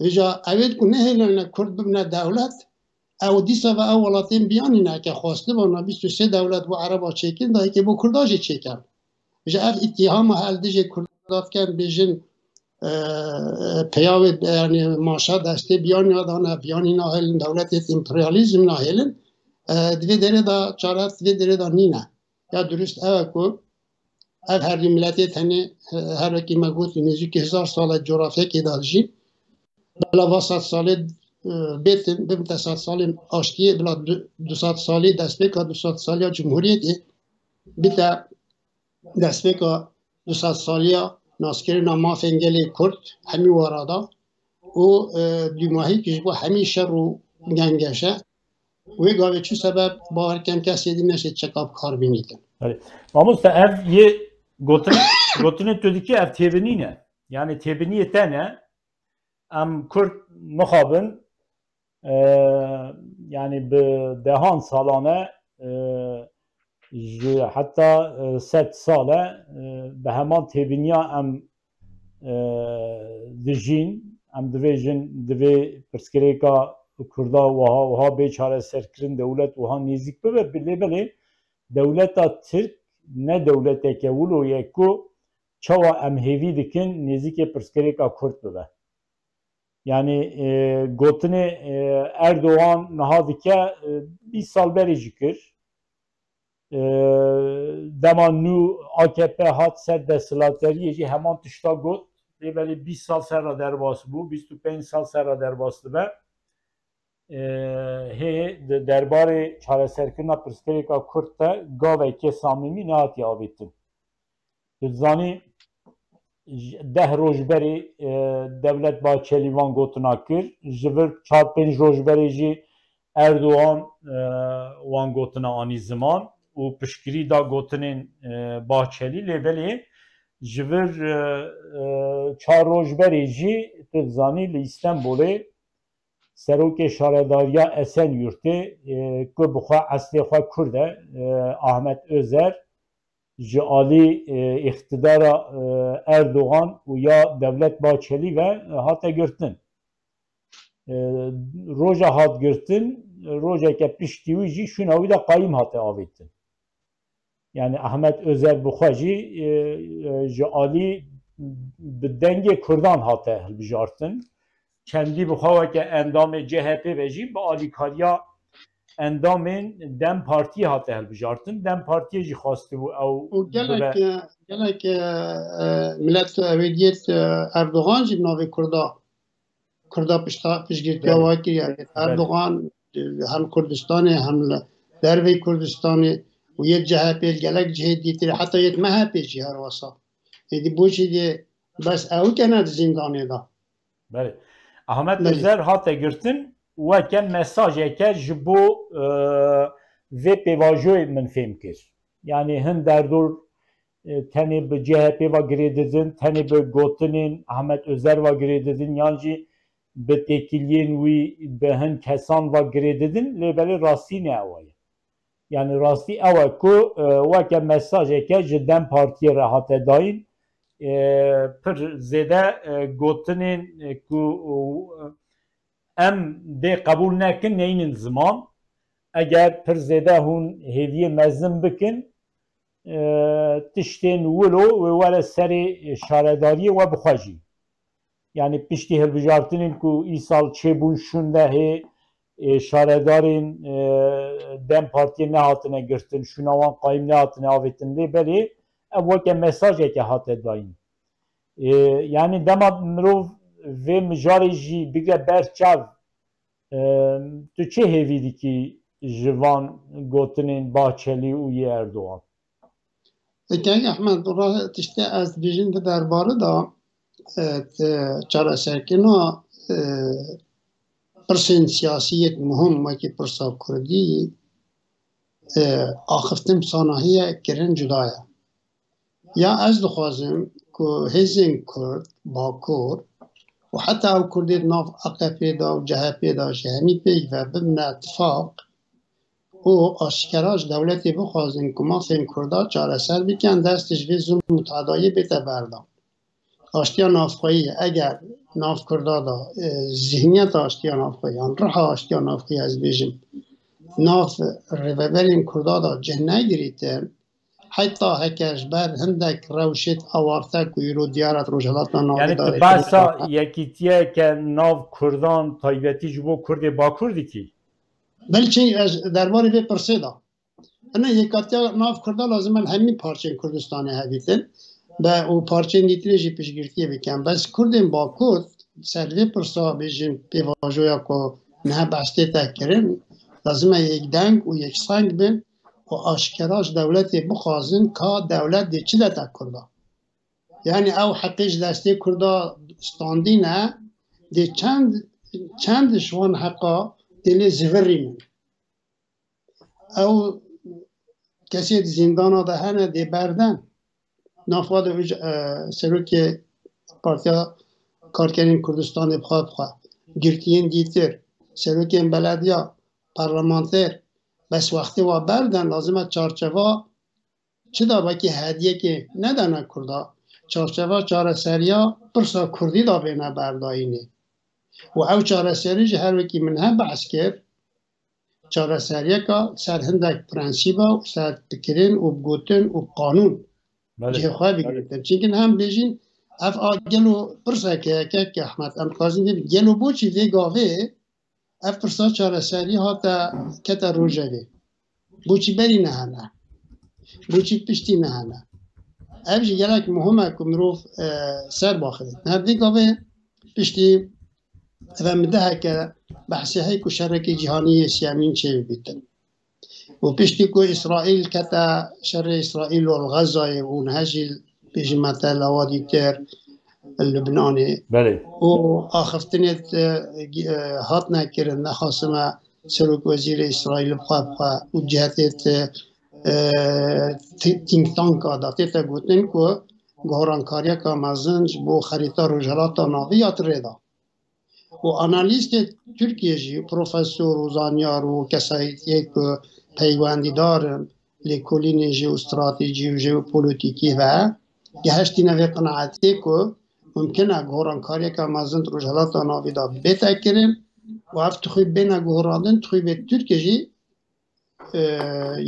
Vêca ew ê ku nehêlane Kurd bibine dewlet, ew dîsa ve ew welatên biyanî ne, ke xwestiba na bîst û sê dewlet bo Ereba çêkin, da yekê bo Kurda jî çêkin. Ji ev îttihama hel dijê Kurda dikin, bêjin, e, peya wê, yanî maşa destê biyanî dane, biyanî nahêlin, dewletê emperyalîzm nahêlin, e, di vê derê de çare di vê derê de nîne. Ya durust ew e ku ev her du miletê tenê, e, her wekî me got, nêzîkî hezar sal e coğrafyekê de dijîn. Bila va sed salê, e, bêtin, bibite sed salên aştiyê, bila du-, du sed salî destpêka du sed saliya cumhuriyetê, bite destpêka du sed saliya naskirina mafên gelê Kurd hemî warada û, e, dûmahîkî ji bo hemî şer û gengeşe. Wê gavê çi sebeb bawer kem kesê din neşê çeka bi kar bînîtin. Belê. Mamoste, ev yê gotin, gotinê tu dikî ev têbinî ne. Yani têbiniyê te ne. Em Kurd mixabin, e, yani bi dehan salane, e, ji heta, e, sed sal e, e, bi heman têbiniya em, e, dijîn. Em divêjin, divê pirsgirêka Kurda wiha, wiha bê çareserkirin, dewlet wiha nêzîk bibe. Lê belê dewleta Tirk ne dewleteke wilo ye ku çawa em hêvî dikin nêzîkê pirsgirêka Kurd bibe. Yani, e, gotinê, e, Erdogan niha dike, e, bîst sal berê jî kir. E, dema nû A K P hat ser desthilatdariyê jî heman tişta got. Lê belê bîst sal ser re derbas bû, bîst û pênc sal ser re derbas dibe. E, hê di derbarê çareserkirina pirsgirêka Kurd de gaveke samîmî nehatiye avêtin. Tu dizanî, j-, deh roj berê, e, Devlet Bahçelî van gotina kir. Ji vir çar pênc roj berê jî Erdogan, e, wan gotina anî ziman û piştgirî da gotinên, e, Bahçelî. Lê belê ji vir, e, e, çar roj berê jî tu dizanî li Îstenbolê serokê şaredariya Esenyurtê, e, ku bi xwe eslê xwe Kurd e, e, Ahmet Özer, ji alî, e, îqtidara, e, Erdogan û ya Devlet Bahçelî ve, e, hate girtin. E, roja hat girtin, rojeke piştî wî jî şûna wî de qayîm hate avêtin. Yani Ahmet Özer bi xwe jî, e, e, ji alî bi dengê Kurdan hate hilbijartin. Çendî bi xwe weke endamê C H P ve jî bi alîkariya endamên DEM Partiyê hate hilbijartin. DEM Partiyê jî xwestibû ew Û gelek, bibe. e, gelek, e, e, milet ewêdiyet, e, Erdogan jî bi navê Kurda, Kurda pişta, piştgirtiya Belê. wa kiriye. Belê. Erdogan, e, hem Kurdistanê hem li derveyî Kurdistanê û yê C H P gelek cihê dîtir, heta yê M H P jî her wesa. Êdî bo çi dê bes ew kene di zîndanê de. Belê. Ahmet Belê. Özer hate girtin weke mesajeke ji bo, e, vê pêvajoyê min fêm kir. Yani hin derdor, e, tenê bi C H P ve girê didin, tenê bi gotinên Ahmet Özer ve girê didin, yan jî bi têkiliyên wî bi hin kesan ve girê didin, lê belê rastî ne ew ye. Yani rastî ew e ku, e, weke mesajeke ji DEM Partiyê re hate dayîn, e, pir zêde, e, gotinên, e, ku, e, em dê qebûl nekin neynin ziman. Eger pir zêde hûn hêviyê mezin bikin, e, tiştên wilo wê were serê şaredariyê we bi xwe jî. Yani piştî hilbijartinên ku îsal çêbûn şûn de hê, e, şaredarên, e, DEM Partiyê nehatine girtin, şûna wan qayîm nehatine avêtin lê belê ev weke mesajeke hate dayîn. E, yani dema mirov vê mijarê jî bigre ber çav, e, tu çi hêvî dikî ji van gotinên Bahçelî û yê Erdogan? Keng Ehmed, ra-, tiştê ez dibêjim di derbarê de, e, di çareserkirina, e, pirsên siyasî yêt muhim wekî pirsa kurdî, e, axiftin sanahiye kirin cuda ye. Ya ez dixwazim ku hêzên kurd, bakur û heta ew kurdê di nav A K P'ê de û C H P'ê de jî hemî pêk ve bibine tifaq û aşkera ji dewletê bixwazin ku mafên kurda çareser bikin, dest ji vê zulm û tadayê bête berdan. Aştiya navxweyî eger nav kurda de, e, zihniyeta aştiya navxweyî, yan riha aştiya navxweyî ez bêjim, nav rêveberên kurda de cih negirîtin, heta heke ji ber hindek rewşêt awarte ku îro diyar e di Rojhilata Navî Yani de tu rêkirî behsa dane. Yekîtiyeke nav kurdan taybetî ji bo kurdê bakur dikî? Belkî ez derbarê vê pirsê de. Ene yekatiya nav kurda lazim e li hemî parçeyên Kurdistanê hebîtin. Be û parçeyên dîtirê jî piştgirtiyê bikin. Bes kurdên bakur ser vê pirsa bêjin pêvajoya ku niha behs tête kirin, lazim e yekdeng û yekseng bin û aşkera ji dewletê bixwazin ka dewlet dê çi dete kurda. Yani ew heqê ji destê kurda standîne, dê çend, çend ji wan heqa dê lê zivirînin. Ew kesê di zîndana de hene dê berden. Navxwe de uc-, e, serokê Partiya Karkerên Kurdistanê bixwe bixwe, girtiyên dîtir, serokên belediya, parlamenter, bes wextê wa berden lazim e çarçeva çi da wekî hediyekê nedane kurda, çarçeva çareseriya pirsa kurdî da bêne berdayînê. Û ew çareserî jî her wekî min he behs kir, çareseriyeka ser hindek prensîba û ser pikirin û bi gotin û qanûn Belê. cihê xwe bigirtin. Çimkî em bêjin ev a gelo pirseke yekek Ehmed, em dixwazin vê gelo boçî vê gavê ev pirsa çareserî hate kete rojevê. Boçî berî nehene? Boçî piştî nehene? Ev jî gelek muhim e ku mirov, e, ser baxivît. Her vê gavê piştî ev e min deheke behsê heye ku şerekî cîhanî yê siyemîn çêbibîtin. Û piştî ku Îsraîl kete şerê Îsraîl û li Xezayê û niha jî bêjin me te lawa dîtir Lubnanê. Belê. Û axiftinê, e, e, hatine kirin, nexasime serok wezîrê Îsraîl bi xwe, bi xwe û cihetê, e, ti-, think tanka da tête gotin ku gorankariyeka mezin ji bo xerîta Rojhilata Navî ya tirê da. Û analîstê Tirkiyê jî, profesor û zanyar û kesayetiyê ku peywendîdar in lêkolînê jeostratejî û jeopolîtîkî ve, gehiştîne vê qenaetê ku mumkin e gorankariyeke mezin di Rojhilata Navî de bête kirin û ev tixûy bêne goharandin, tixûy bê Tirkiye jî, e,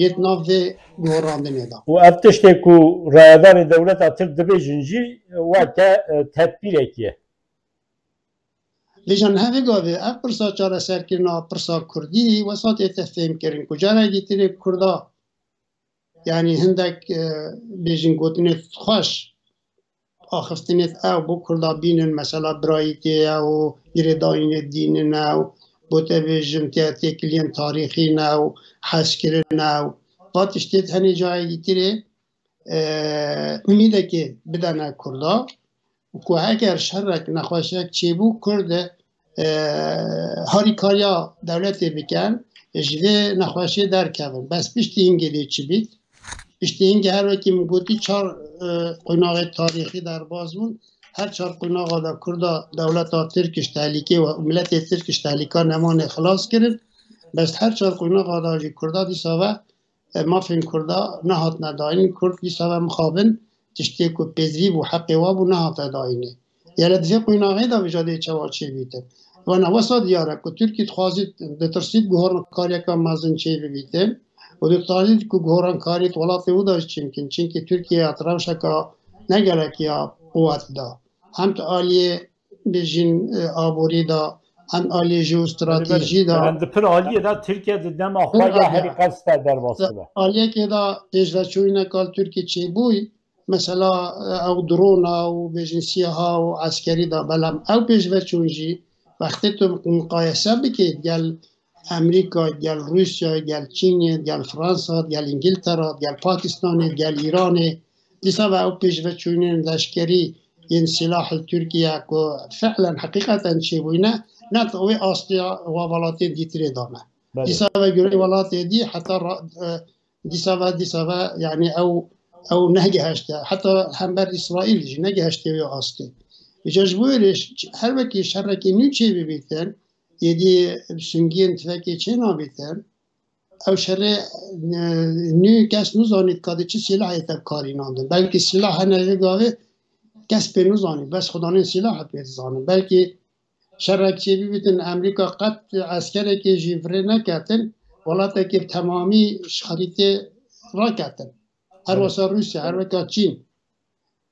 yê di nav vê goharandinê de. Û ev tiştê ku rayedarê dewleta Tirk dibêjin jî weke, e, tedbîrekî ye. Vêca niha vê gavê ev pirsa çareserkirina pirsa kurdî wesa tête fêhmkirin ku carekî tirê kurda, yanî hindek, e, bêjin gotinê xweş, axiftinê ew bo kurda bînin, mesela birayîtê ye û girêdayînê dînin e û bo te bêjim tê-, têkiliyên tarîxî ne û hezkirin e û va tiştê di henê cayekî tirê, e, umîdekê bidene kurda. Ku heger şerek, nexweşiyek çêbû, kurd, e, harîkariya dewletê bikin, ji vê nexweşiyê derkevin. Bes piştî hingê dê çi bît? Piştî hingê her wekî min gotî çar, e, qonaxê tarîxî derbas bûn. Her çar qonaxa de kurda dewleta Tirk ji tehlîkê û miletê Tirk ji tehlîka nemanê xilas kirin. Bes her çar qonaxa de jî kurda dîsa ve e, mafên kurda nehatine dayîn, kurd dîsa ve mixabin tiştê ku pêdivî bû, heqê wa bû, nehate dayînê. Yele di vê qonaxê de vêca dê çawa çêbîtin? Wana wesa diyar e ku Tirkî dixwazît, ditirsît gorankariyeke mezin çêbibîtin û dixwazît ku gorankarî di welatê wî de jî çêbikin. Çimkî Tirkiye ya di rewşeka ne gelek ya quwet de. Hem di aliyê bêjin, e, aborî de, em aliyê jeostratejî de. Em di pir aliyê de Tirkiye di dema xwe ya herî qels de derbas dibe. Aliyekê de pêşveçûyîneka li Tirkiye çêbûyî, mesela, e, ew drona û bêjin sîha û eskerî de, belam ew pêşveçûn jî wextê tu miqayese bikî gel Amerîka, gel Rûsya, gel Çînê, gel Fransa, gel Îngiltera, gel Pakistanê, gel Îranê, dîsa ve ew pêşveçûnên leşkerî yên sîlah li Tirkiye ku fi'len heqîqeten çêbûyîne, ne wê astiya wa welatên dîtirê dane. Belê. Dîsa ve gurê welatê dî heta ra-, e, dîsa ve, dîsa ve, yanî ew, ew negihişte. Heta hember Îsraîl jî negihişte wê astê. Îca ji bo wê re ş-, her wekî şerekî nû çê bibîtin, êdî sungiyên tifekê çê nabîtin, ew şerê, e, nû kes nizanît ka di çi sîlahê te karînandin. Belkî sîlah hene vê gavê kes pê nizanît, bes xudanên sîlah pê dizanin. Belkî şerek çê bibîtin, Amerîka qet eskerekê jî virê neketin, welatekê bi temamî ji xerîtê raketin. Her Evet. wesa Rûsya, her weka Çîn.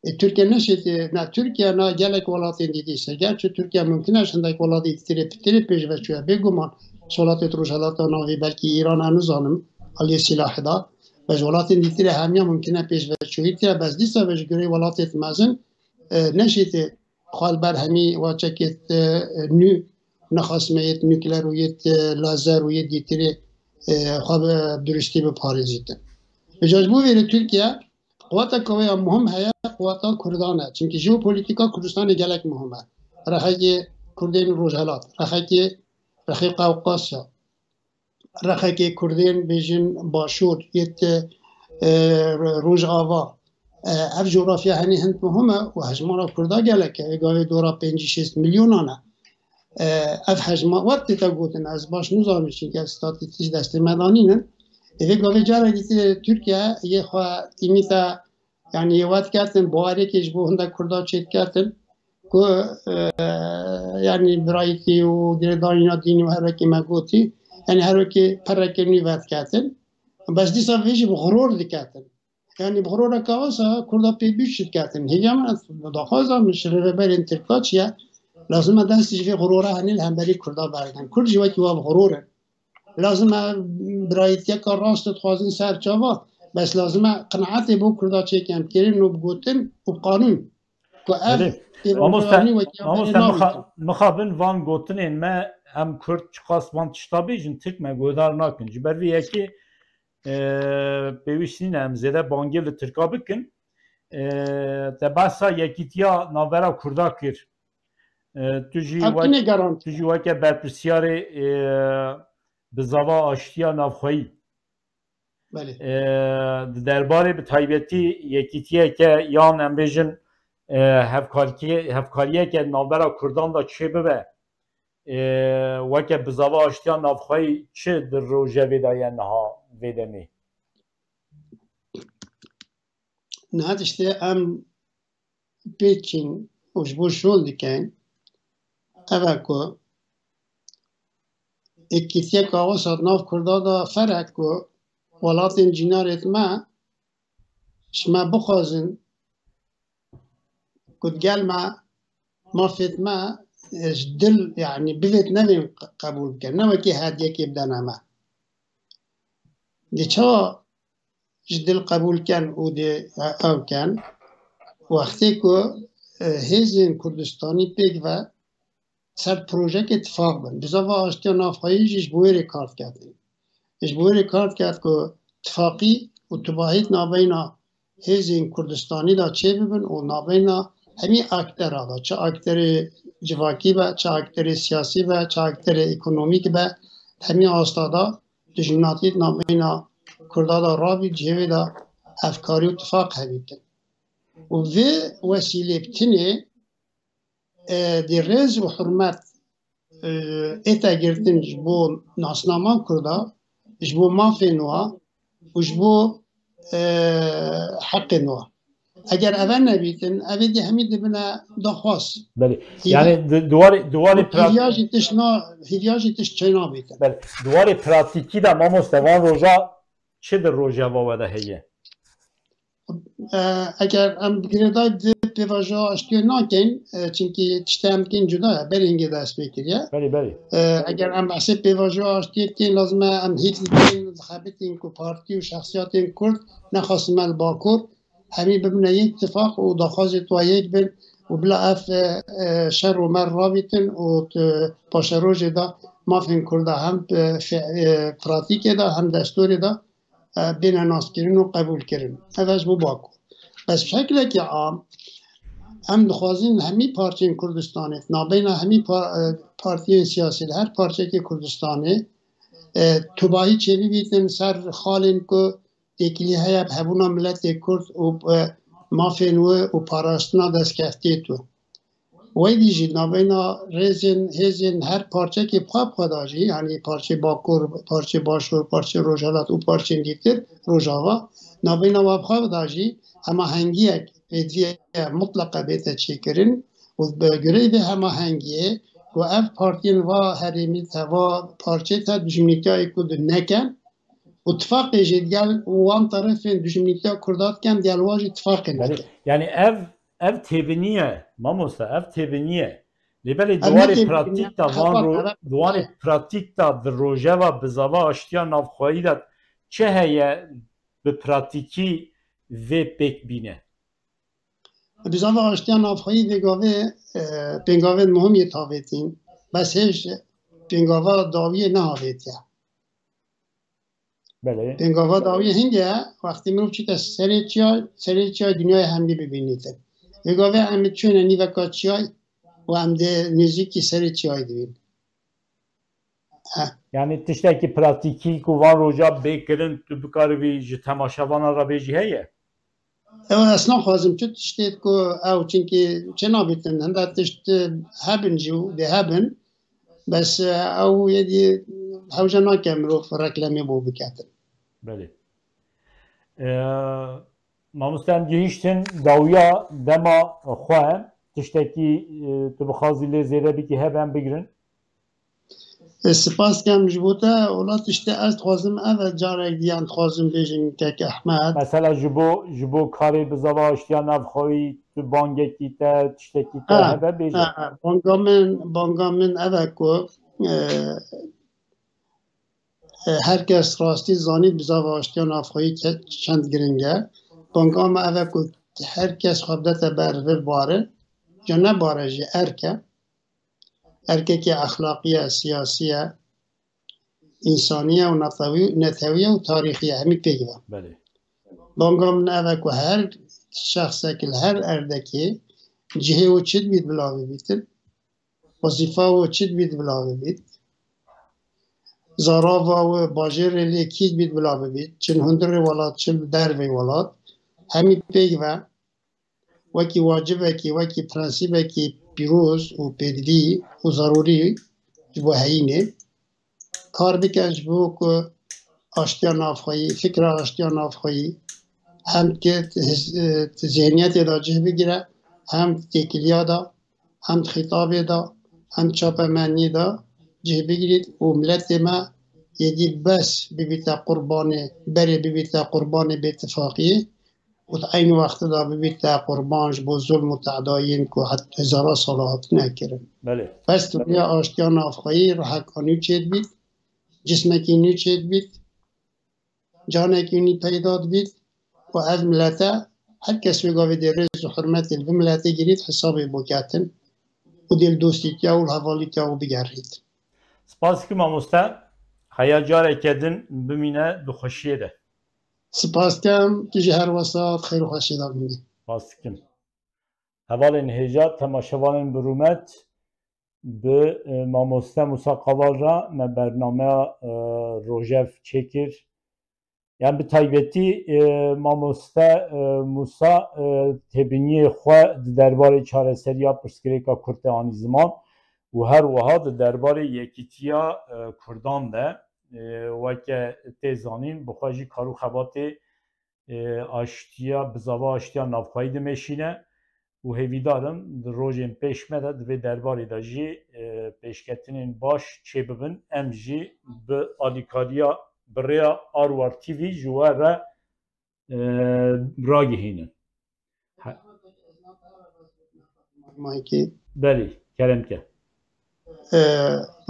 E, Tirkiye neşêtê, ne Tirkiye, ne gelek welatên dîtî seger, çi Tirkiye mumkin e ji hindek welatê dîtirê pitirê pêş ve çûye. Bêguman ji welatê Rojhelata Navî, belkî Îran, em nizanim, aliyê sîlahê de. Ve ji welatên dîtirê hemiya mumkin e pêş ve çûyî tê, bes dîsa ve ji gurê welatê mezin, e, neşêtê xwe li ber hemî waçekê, e, nû nexasme yêt nukler û yêt, e, lazer û yêt dîtirê, e, xwe bi durustî biparêzîtin. Îca ji bo vê re Tirkiye quweteke wê ya muhim heye, quweta Kurdan e. Çimkî jeopolîtîka Kurdistanê gelek muhim e. Rexekê Kurdên Rojhelat, rexekê, rexê Qewqasya, rexekê Kurdên bêjin Başûr, yêt, e, Rojava. E, ev cografya henî hind muhim e û hejmara Kurda gelek e. Vê gavê dora pêncî şêst milyonan e. E, ev hejma wek tê te gotin, ez baş nizanim, çimkî ev statîstîk destê me de nînin. Ê vê gavê carekî tê Tirkiye yê xwe tîmî te, yanî yê wet ketin, bawerêkê ji bo hindek Kurda çêdiketin ku, e, yanî birayîtî û girêdanîna dînî û her wekî me gotî, yanî her wekî pereke nû vetketin. Bes dîsa vê jî bi xuror diketin. Yanî bi xuroreke wisa Kurda pê bîr çi diketin. Hêviya min, daxwaza min ji rêveberên Tirka çi ye? Lazim e dest ji vê xurora henê li hemberî Kurda berdin. Kurd jî wekî wa bi xuror in. Lazim e birayîtiyeka rast dixwazin ser çava. Bes lazim e qenaetê bo Kurda çêkin, em têrên nû bi gotin û qanûn. Ku ev Belê. pêvajoyanî wekî em Mamoste, mixabin van gotinên me, em Kurd çiqas van tişta bêjin, Tirk me guhdar nakin. Ji ber vê yekê, e, pêwîst nîne em zêde bangê li Tirka bikin. E, te behsa yekîtiya navbera Kurda kir. E, tu jî Ev wek, kine garantî? Tu jî weke berpirsiyarê, e, bizava aştiya navxweyî. Belê. E, di derbarê bi taybetî yekîtiyeke yan em bêjin, e, hevkarkê-, hevkariyeke navbera Kurdan de çê bibe, e, weke bizava aştiya navxweyî çi di rojevê de ye niha vê demê? Niha tiştê em pêçîn û ji bo şol dikin, ev e ku êkîtiyeka wisa di nav Kurda de ferq e ku welatên cînarê me ji me bixwazin ku digel me mafêt me, e, ji dil, yanî bivêt nevên qe-, qebûl bikin. Ne wekî hediyekê bidene me. Dê çawa ji dil qebûl ken û dê, e, ew ken? Wextê ku, e, hêzên Kurdistanî pêk ve ser projeyekê tifaq bin. Bizava aştiya navxweyî jî ji bo wê rê kar diketin. Ji bo wê rê kar diket ku tifaqî û tubahî di navbeyna hêzên Kurdistanî de çêbibin û navbeyna hemî aktera de, çi akterê civakî be, çi akterê siyasî be, çi akterê ekonomîk be, hemî asta de dijminatî di navbeyna Kurda de rabî, cihê wê de hevkarî û tifaq hebîtin. Û vê wesîlê bi tinê, e, dê rêz û hurmet, e, ête girtin ji bo nasnama Kurda, ji bo mafên wa û ji bo, e, heqên wa. Eger eve nebîtin, evê dê hemî dibine daxwaz. Belê. Hîviya Yani di-, di warê, di warê prat- hîviya jî tişt na-, hîviya jî tişt çênabîtin. Belê. Di warê pratîkî de mamoste van roja çi di rojeva we de heye? E, eger em girêdayî di pêvajoya aştiyê nakin, e, çimkî tiştê em dikin cuda ye, berê hingê dest pê kiriye. Belê, belê. E, eger em behsê pêvajoya aştiyê dikin, lazim e em hîç dikin, dixebitin ku partî û şexsiyatên Kurd nexasim me li Bakur, hemî bibine yek tifaq û daxwazê tuwa yek bin û bila ev, e, e, şer û mer rabîtin û tu paşerojê de mafên Kurda hem, e, fe-, e, pratîkê de hem destûrê de, e, bêne naskirin û qebûlkirin. Ev e ji bo Bakur. Bes bi şeklekî am, em dixwazin hemî parçeyên Kurdistanê, nabeyna hemî pa-, e, partiyên siyasî li her parçekê Kurdistanê, e, tubahî çêbibîtin ser xalên ku têkilî heye bi hebûna miletê Kurd û, e, mafên wê û parastina destkeftiyê tu. Wê dî jî navbeyna rêzên, hêzên her parçekê bi xwe bi xwe da jî, yanî parçê Bakur, parçê Başûr, parçê Rojhilat û parçên dîtir Rojava, navbeyna wa bi xwe da jî hemahengiyek pêdivî ye mutleqe bête çêkirin û bi girêdê hemahengiyê ku ev partiyên va herêmî te, va parçê te dijminîtiyayê ku di neken û tifaqê jî digel wan terefên dijminîtiya Kurda diken, digel wa jî tifaqê Belê. neke. Yani ev, ev têbiniye, mamoste, ev têbiniye. Lê belê Ev ne diwarê têbiniye, pratik de van xebat, ro-, evet. diwarê pratik de di rojeva bizava aştiya navxweyî de çi heye bi pratîkî vê pêk bîne? Bizava aştiya navxweyî vê gavê, e, pêngavên muhim yê tavêtîn. Bes hêj pêngava dawiyê nehavêtiye. Belê. Pêngava dawiyê hingê ye, wextê mirov çîte serê çiyay, serê çiyay dinyayê hemdî bibînîtin. Vê gavê em çûne nîveka çiyay û em dê nêzîkî serê çiyay dibîn. He. Yani tiştekî pratîkî ku van roja bê kirin, tu bikaribî ji temaşevana re bêjî heye? Ew ez naxwazim tu tiştê ku ew, çinkî çi nabîtin, hinde tişt hebin jî û dê hebin. Bes, e, ew yê dî hewce nake mirov reklamê bo biketin. Belê. E, mamoste, em gihîştin dawiya dema xwe, tiştekî, e, tu bixwazî lê zêde bikî hebe em bigrin? Ez spas dikim ji bo te, wela tiştê ez dixwazim ev e, carek diyan dixwazim bêjim kek Ehmed. Mesela ji bo, ji bo karê bizava aştiya navxweyî tu bangekî te, tiştekî te Ha, hebe bêje. ha, banga min, banga min ev e ku, e, e, her kes rastî zanît bizava aştiya navxweyî ke-, çend giring e. Banga me ev e ku her kes xwe bidete ber vê barê. Ca ne bare jî erke. Erkekê exlaqî ye, siyasî ye, însanî ye û netewî, netewî ye û tarîxî ye, hemî pêk ve. Belê. Banga min ev e ku her şexsek li her erdekê cihê wî çi dibît bila bibîtin, wezîfa wî çi dibît bila bibît, zarava wî bajêrê lê kî dibît bila bibît, çi li hundirê welat, çi li dervê welat, hemî pêk ve. Wekî wacibekî, wekî prensîbekî pîroz û pêdivî û zerûrî ji bo heyînê kar bike ji bo ku aştiya navxweyî, fikra aştiya navxweyî hem ki zihniyetê de cih bigire, hem têkiliya de, hem xîtabê de, hem çapemeniyê de cih bigirît û miletê me yêdî bes bibîte qurbanê, berê bibîte qurbanê bêtifaqiyê. Û di eynî wextê de bibîte qurban ji bo zulm û tedayên ku het-, hezara sala hatine kirin. Belê. Bes diviya aştiya navxweyî riheka nû çêdibît, cismekî nû çêdibît, canekî nû peyda dibît û ev milete her kes wê gavê dê rêz û hurmetê li vê miletê girît hesabê bo ketin û dê li dostîtiya û li hevalîtiya û bigerît. Spas dikim mamoste, heya careke din bimîne di xweşiyê de. Spas dikim, tu jî her wesa di xêr û xweşiyê de bimînî. Spas dikim. Hevalên hêja, temaşevanên bi rûmet, bi, e, mamoste Musa Kaval re me bernameya, e, rojev çêkir. Yan bi taybetî, e, mamoste, e, Musa, e, têbiniyê xwe di derbarê çareseriya pirsgirêka Kurd de anî ziman û her wiha di derbarê yekîtiya, e, Kurdan de, e, weke tê zanîn, bi xwe jî kar û xebatê e, aştiya, bizava aştiya navxweyî dimeşîne û hêvîdar im di rojên pêş me de di vê derbarê de jî, e, pêşketinên baş çêbibin. Em jî bi alîkariya bi rêya Arwar T V ji we re, e, ragihînin. He- Maykê. Belê, kerem ke. E,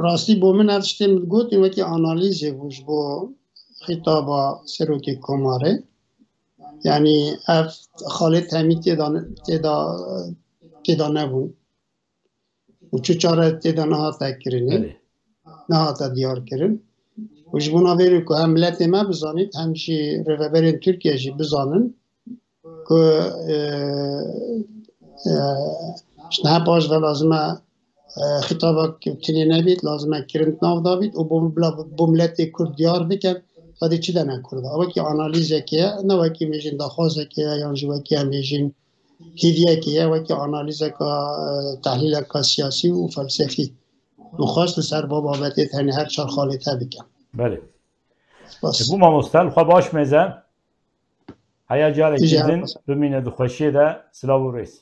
rastî bo min ev tiştê min gotin wekî analîzê bû ji bo xîtaba serokê komarê. Yanî ev xalê temî têda ne-, têda, têda nebûn. Û çi çare têda nehate kirinê, Belê. nehate diyar kirin. Û ji bona vê re ku hem miletê me bizanît, hem jî rêveberên Tirkiye jî bizanin ku, e, e, ji niha paş ve lazim e e, xitavek tinê nebît, lazim e kirind nav dabît û bo, bila bo miletê Kurd diyar bikin, xwedî çi dene Kurda. Wekî analîzekê ye, ne wekî mêjin daxwazekê ye, yan jî wekî em bêjin hîviyekê ye, wekî analîzeka, e, tehlîleka siyasî û felsefî. Min xwest li ser va babetê tenê her çar xalê te bikim. Belê. Spas. E, bû mamoste, li xwe baş mêze. Heya careke Tije din bimîne di xweşiyê de. Silav û rêz.